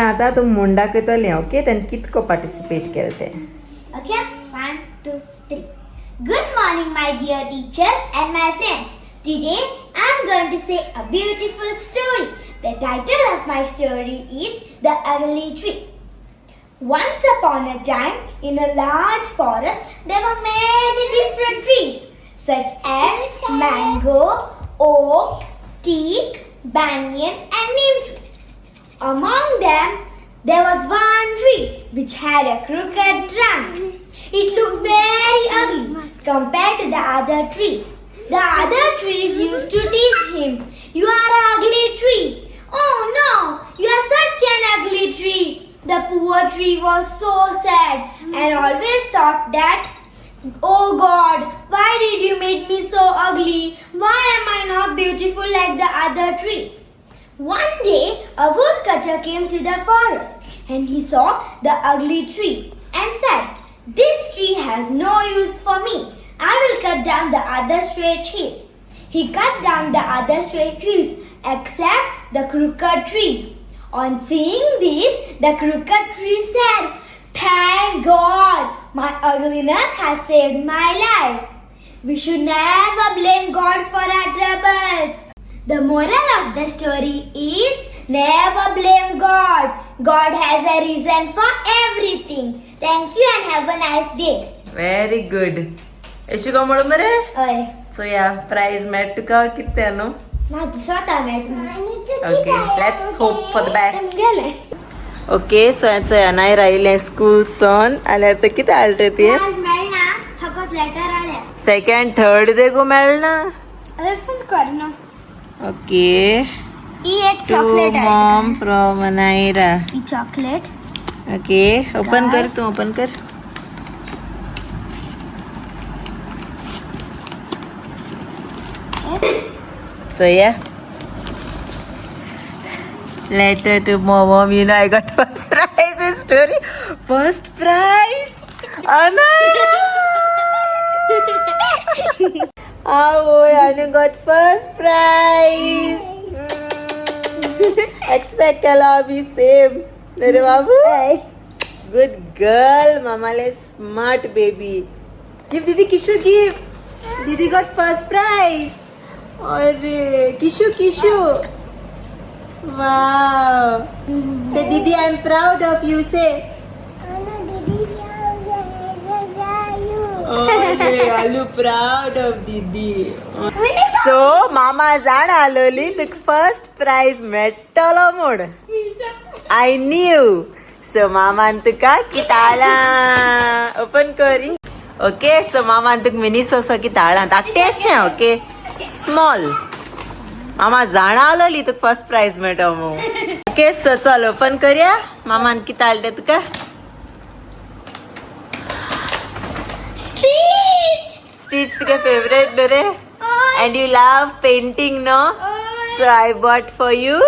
आतां तूं म्हूण दाखयतलें, ओके? तेणें कितको पार्टिसिपेट केलें तें. Okay, 1, 2, 3. Good morning, my dear teachers and my friends. Today I am going to say a beautiful story. The title of my story is The Ugly Tree. Once upon a time, in a large forest, there were many different trees, such as mango, oak, teak, banyan, and neem trees. Among them, there was one tree which had a crooked trunk. It looked very ugly compared to the other trees. The other trees used to tease him. You are an ugly tree. Oh no, you are such an ugly tree. The poor tree was so sad and always thought that, oh God, why did you make me so ugly? Why am I not beautiful like the other trees? One day, a woodcutter came to the forest and he saw the ugly tree and said, "This tree has no use for me. I will cut down the other straight trees." He cut down the other straight trees except the crooked tree. On seeing this, the crooked tree said, "Thank God, my ugliness has saved my life." We should never blame God for our troubles. The moral of the story is never blame God. God has a reason for everything. Thank you and have a nice day. Very good. Yeshi गो म्हणून मरे. हय. चोया prize मेळटा तुका कितें न्हू. म्हाका स्वता मेळटा. Okay, let's hope for the best. जालें. ओके, सो चोय अनायरा आयलें स्कूल सन आनी कितें हाडलें रे तुवें? आज मेळना फकत लेटर आल्या. सेकंड थर्ड देखू मेळना. पण करना. ओके. ही एक टू चॉकलेट आहे. Mom from Anayra. He chocolate. Okay, open कर, तू ओपन कर. So yeah, letter to mom. You know I got first prize in story. First prize. Anayra. Oh, Anu got first prize. Expect केला बी same. रे बाबू. Good girl, Mama le smart baby. Give Didi Kishu give. Didi got first prize. Arre, Kishu Kishu. Wow. Say Didi, I'm proud of you. Say. Arre, Alu proud of Didi. So, Mama जाण आलोली तुका first prize मेळटलो म्हूण. I knew. So मामान तुका किताळा open कर. Okay, so मामान तुका मिनी सो किताळा धाकटेशें. Okay, small. मामा जाणा आलोली तुका फर्स्ट प्राइज मेळटो म्हूण. ओके, सो चल ओपन करया. मामान किताळ तें तुका. स्टिच. स्टिच तुका फेवरेट न्हू रे. And you love painting, no? So I bought for you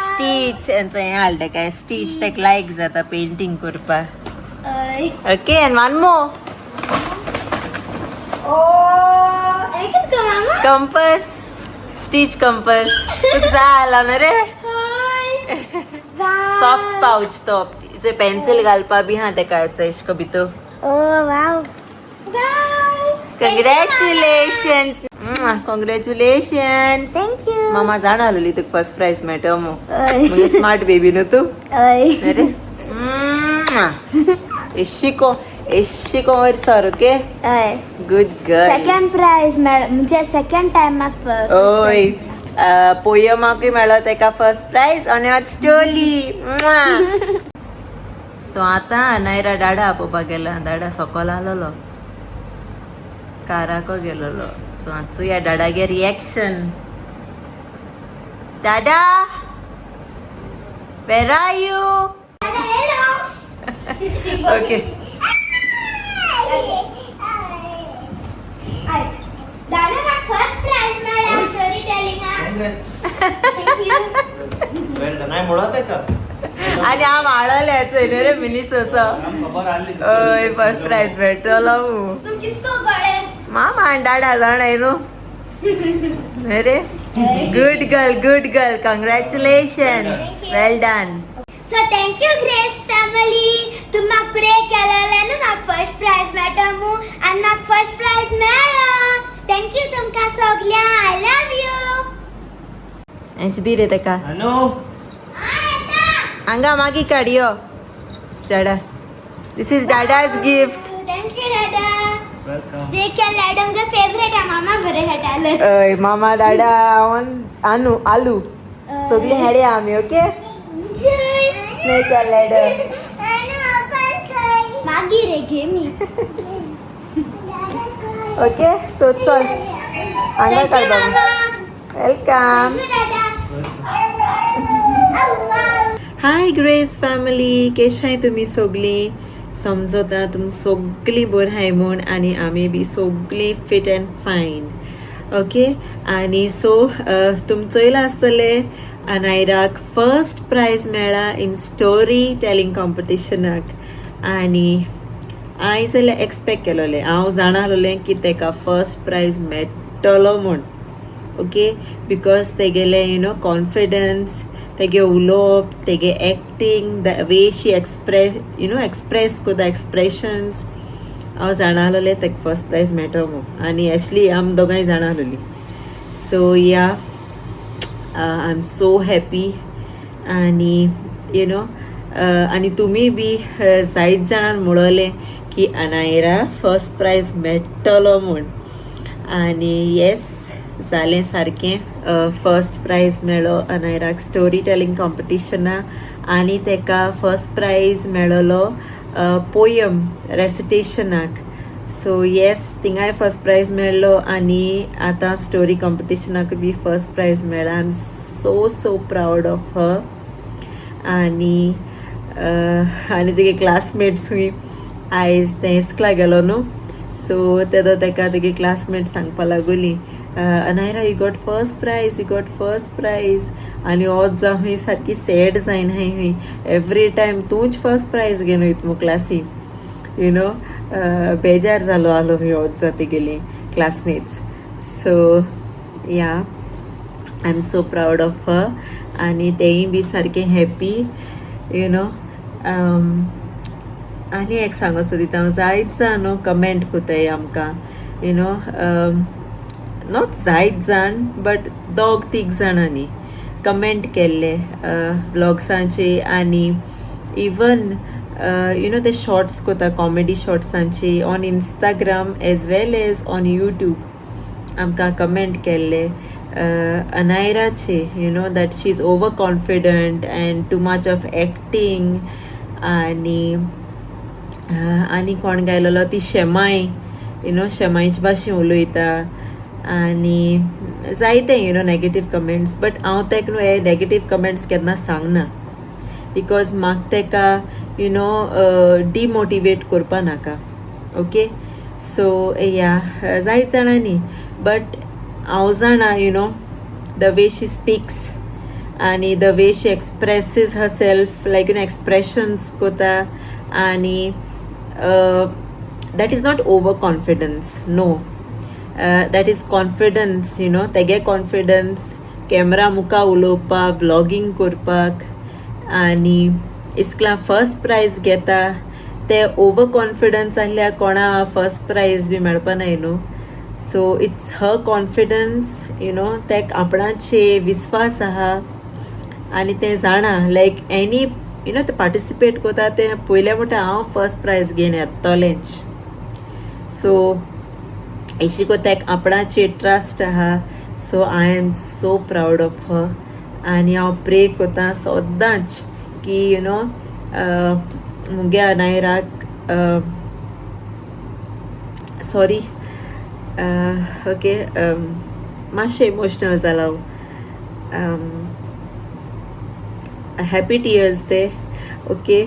Stitch. And हें हाडलें काय स्टिच ताका लायक जाता पेंटींग करपाक. Okay, and one more. मामा. कंपस, स्टिच कंपस तुका जाय आला न्हू रे. सॉफ्ट पाउच तो जे पेन्सिल घालपा बी हा तेका एशको भितर. Oh wow. Congratulations, congratulations. Thank you. मामा जाणा आलेली तुका फर्स्ट प्राइज मेळटो म्हूण. म्हणजे स्मार्ट बेबी न्हू तूं. अरे एशिको एशिको वयर sir. Okay, good girl. Second prize मेळ म्हणजे सेकंड टायमाक. ओय, पोयमाकूय मेळ्ळो तेका फर्स्ट प्राइज आनी आज स्टोरी. सो आतां अनायरा डाडा आपोवपाक गेला. डाडा सकल आलोलो, काराको गेलोलो. सो आतां डाडागे रिएक्शन. डाडा, where are you? Okay. दादा, म्हाका फर्स्ट प्राइज मेळ्ळा स्टोरी टेलिंगाक. Thank you. Well done. हांवें म्हणलो तेका. आनी हांव हाडलें चोय न्हू रे मिनी सोसो. खबर आहली. हय, फर्स्ट प्राइज मेळटलो म्हूण. तूं कितको कळ्ळें? मामा आनी डाडा जाणाय न्हू अरे, good girl, good girl, congratulation, well done. So thank you Grace family. तूं म्हाका प्रे केलेलें न्हू म्हाका फर्स्ट प्रायज मेळटा म्हूण आनी म्हाका फर्स्ट प्रायज मेळ्ळो. Thank you तुमकां सगळ्यांक. I love you. हेंच दी रे तेका. अनु. हांगा मागीर काड यो. Dada, this is Dada's gift. Thank you Dada. Welcome. Snake and ladder मुगे फेवरेट आहे. मामा बरें खेळटाले. हय, मामा, दाडा, आनू, आलू, सगळीं हेड्या आमी. Okay, snake and ladder. मागीर रे घे मी. ओके, सो चल, हांगा काड बाबा. Welcome. हाय ग्रेस फॅमिली, केशाय तुमी सगळीं? समजता तुमी सगळीं बरीं आहाय म्हूण आनी आमी बी सगळीं फिट अँड फायन. ओके, आनी सो तुमी चोयलां आसतलें, अनायराक फर्स्ट प्रायज मेळ्ळा इन स्टोरी टेलिंग कॉम्पिटिशनाक. आनी हांवें जाल्यार एक्सपेक्ट केलोलें, हांव जाणा आसलोलें की तेका फर्स्ट प्रायज मेळटलो म्हूण. ओके, because तेगेलें you know confidence, तेगे उलोवप, तेगे acting, the way she express कोता, एक्सप्रेशन्स, हांव जाणा आसलोलें तेका फर्स्ट प्रायज मेळटलो म्हूण. आनी एक्चुली आम दोगांय जाणा आसलोलीं. So yeah, I am so happy. आनी you know आनी तुमी बी जायत जाणान म्हणलें की अनायरा फर्स्ट प्रायज मेळटलो म्हूण. आनी येस, जालें सारकें. फर्स्ट प्रायज मेळ्ळो अनायराक स्टोरी टेलिंग कॉम्पिटिशना आनी तेका फर्स्ट प्रायज मेळ्ळो पोयम रेसिटेशनाक. सो येस, थिंगाय फर्स्ट प्रायज मेळ्ळो आनी आतां स्टोरी कॉम्पिटिशनाक बी फर्स्ट प्रायज मेळ्ळा. I am so so proud of her. आनी तेगे क्लासमेट्सूय, आयज तें इस्कला गेलो न्हू, सो तेदो तेका तेगे क्लासमेट सांगपा लागोली, "Anayra, you got first prize, you got first prize." आनी ओत जावं हुंय सारकी सॅड जायनाय हुंय, एवरी टायम तूंच फर्स्ट प्रायज घेवन वयता मु क्लासी, you know बेजार जालो आहलो हुंय ओत जा तेगेली classmates. So yeah, I am so proud of her. आनी तेंय बी सारकें हॅप्पी you know. आनी एक सांगो सोदिता हांव, जायत जाण न्हू कमेंट कोताय आमकां, you know not जायत जाण बट दोग तीग जाणांनी कमेंट केल्ले व्लॉग्सांचे आनी इवन you know ते शॉर्ट्स कोता, कॉमेडी शॉर्ट्सांचे on Instagram as well as on YouTube आमकां कमेंट केल्ले अनायराचे, that she is over confident and too much of acting. आनी आनी कोण गायलेलो ती शेमाय, you know शेमायचे भाशेन उलयता आनी जायते negative comments. But हांव तेका न्हू हे नेगेटीव कमेंट्स केन्ना सांगना, because म्हाका तेका you know demotivate करपा नाका. ओके, सो या, जायत जाणांनी, बट हांव जाणा, the way she speaks आनी the way she expresses herself, like expressions कोता आनी that is not over confidence, no, that is confidence. तेगे कॉन्फिडन्स कॅमरा मुखार उलोवपाक, व्लॉगींग करपाक आनी इस्कला फर्स्ट प्रायज घेता ते. ओवर कॉन्फिडन्स आहल्यार कोणा फर्स्ट प्रायज बी मेळपा नाय न्हू. So it's her confidence. तेक आपणाचे विस्वास आहा आनी तें जाणा, लायक एनी you know ते पार्टिसिपेट करता तें पयलें म्हणटा, हांव फर्स्ट प्रायज घेवन येतलेंच. सो अशी को तेक आपणाचेर ट्रस्ट आहा. So I am so proud of her. आनी हांव प्रे करता सदांच की you know मुगे अनायराक, सॉरी, ओके, मातशें इमोशनल जाला हांव. हॅपी टियर्स ते. Okay,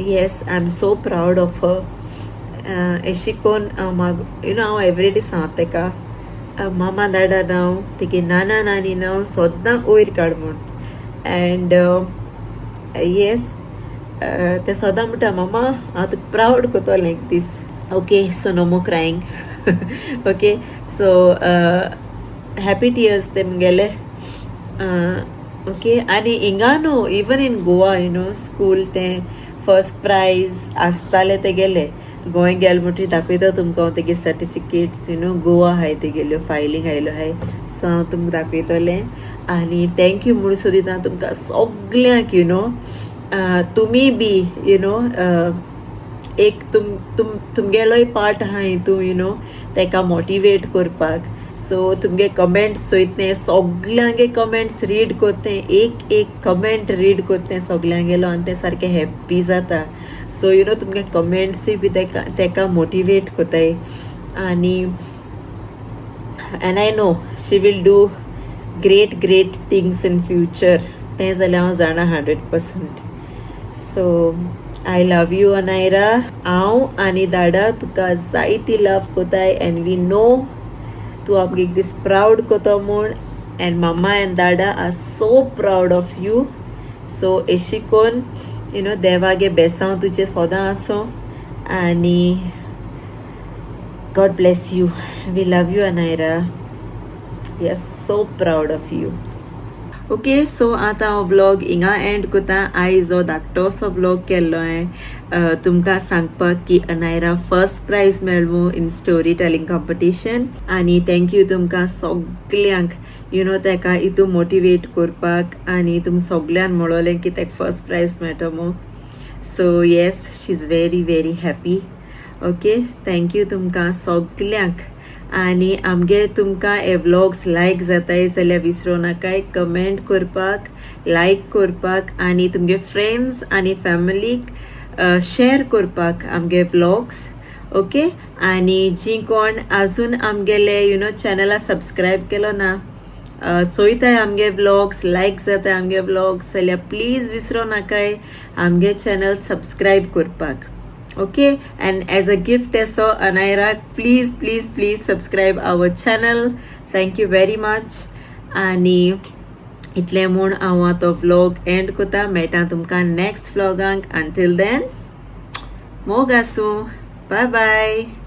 yes, I am so proud of her. अशी कोन्न हांव म्हाका you know हांव एवरीडे सांगता तेका, मामा दाडा नांव, तेगे नाना नानी नांव सद्दां वयर काड म्हूण. एंड येस, ते सदां म्हणटा, मामा, हांव तुका प्रावड करतलें एक दीस. Okay, so no more crying. Okay, so happy tears ते मुगेले. ओके. आनी हिंगा न्हू, even in Goa, school तें फर्स्ट प्रायज आसतालें तेगेलें. गोंय गेले म्हणटकीर दाखयता तुमकां हांव तेगे सर्टिफिकेट्स, गोवा आहाय तेगेल्यो फायलींग आयल्यो आहाय, सो हांव तुमकां दाखयतलें. आनी thank you म्हूण सोदिता तुमकां सगल्यांक. तुमी बी एक तुम तुम तुमगेलोय पार्ट आहा हितून, तेका मोटिवेट करपाक. सो तुमगे कमेंट्स चोयतलें, सगल्यांगे कमेंट्स रीड कोत्तें, एक एक कमेंट रीड कोत्तें सगल्यांगेलो आनी तें सारकें हॅप्पी जाता. सो तुमगे कमेंट्सूय बी तेका मोटिवेट कोताय. आनी and I know she will do great great things in future, तें जाल्यार हांव जाणा 100%. So I love you, Anayra. हांव आनी दाडा तुका जायती लव कोताय एंड we know तूं आमकां एक दीस प्रावड कोतो म्हूण. And mama and dada are so proud of you. So एशी कोन देवागे बेसांव तुजें सोदां आसो आनी God bless you. We love you, Anayra. We are so proud of you. Okay, so आतां हांव व्लॉग हिंगा एंड कोता. आयज हो धाकटोसो व्लॉग केल्लो हांवें तुमकां सांगपाक की अनायरा फर्स्ट प्रायज मेळ्ळो इन स्टोरी टेलिंग कॉम्पिटिशन. आनी thank you तुमकां सगल्यांक, तेका हितू मोटिवेट करपाक आनी तुम सगल्यान म्हणलें की तेका फर्स्ट प्रायज मेळटो म्हूण. So yes, she is very very happy. Okay, thank you तुमकां सगल्यांक. आनी आमगे तुमकां हे व्लॉग्स लायक जाताय जाल्यार विसरूं नाकाय कमेंट करपाक, लायक करपाक आनी तुमगे फ्रेंड्स आनी फॅमिलीक शेअर करपाक आमगे व्लॉग्स. ओके. आनी जी कोण अजून आमगेले चॅनला सबस्क्रायब केलो ना, चोयताय आमगे व्लॉग्स, लायक जाताय आमगे व्लॉग्स जाल्यार प्लीज विसरो नाकाय आमगे चॅनल सबस्क्रायब करपाक. Okay, and as a gift असो अनायराक, please please please subscribe our channel. Thank you very much. आनी इतलें म्हूण हांव आतां व्लॉग एंड करता. मेळटा तुमकां नेक्स्ट व्लॉगांक. अंटील then, मोग आसूं. Bye bye.